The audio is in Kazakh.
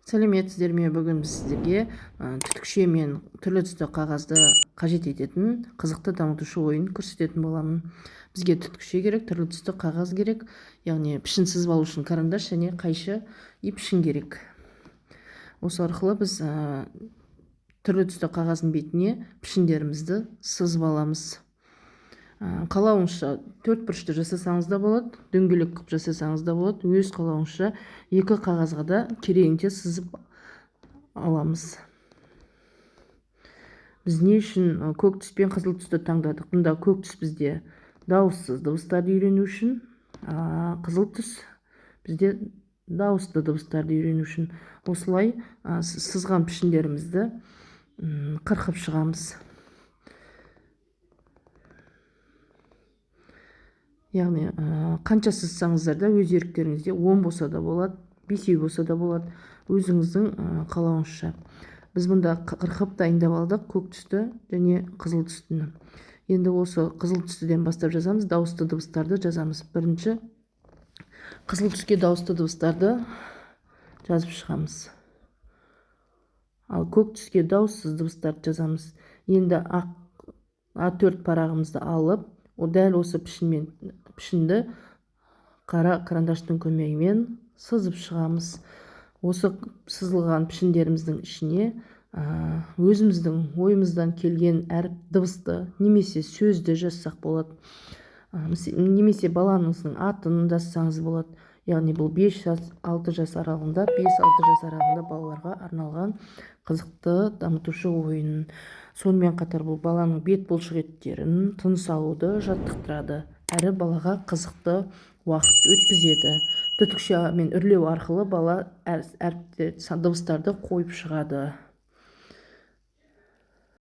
Сәлеметсіздер ме? Бүгін біз сіздерге түтікше мен түрлі түсті қағазды қажет ететін қызықты дамытушы ойын көрсететін боламын. Бізге түтікше керек, түрлі түсті қағаз керек, яғни пішін сызып алу үшін карандаш және қайшы и пішін керек. Осы арқылы біз түрлі түсті қағаздың бетіне пішіндерімізді сызып аламыз. Қалауыңызша төрт бұрышты жасасаңыз да болады, дөңгелек қылып жасасаңыз да болады. Өз қалауыңызша екі қағазға да керегінше сызып аламыз. Біз не үшін көк түс пен қызыл түсті таңдадық? Бұнда көк түс бізде дауыссыз дыбыстарды үйрену үшін, қызыл түс бізде дауысты дыбыстарды үйрену үшін. Осылай сызған пішіндерімізді қырқып шығамыз. Яғни қанша сызсаңыздар да өз еріктеріңізде, 10 болса да болады, 5 болса да болады, өзіңіздің қалауыңызша. Біз бұнда қырқып дайындап алдық көк түсті және қызыл түстіні. Енді осы қызыл түстіден бастап жазамыз, дауысты дыбыстарды жазамыз. Бірінші қызыл түске дауысты дыбыстарды жазып шығамыз. Ал көк түске дауыссыз дыбыстарды жазамыз. Енді ақ А4 парағымызды алып, дәл осы пішінді қара карандаштың көмегімен сызып шығамыз. Осы сызылған пішіндеріміздің ішіне өзіміздің ойымыздан келген әріп, дыбысты немесе сөзді жазсақ болады. Немесе балаңыздың атын жазсаңыз болады. Яғни бұл 5 жас, 6 жас аралығында, 5-6 жас аралығында балаларға арналған қызықты дамытушы ойын. Сонымен қатар бұл баланың бет бұлшық еттерін, тыныс алуды жаттықтырады. Әрі балаға қызықты уақыт өткізеді. Түтікшемен үрлеу арқылы бала әріптер, дыбыстарды қойып шығады.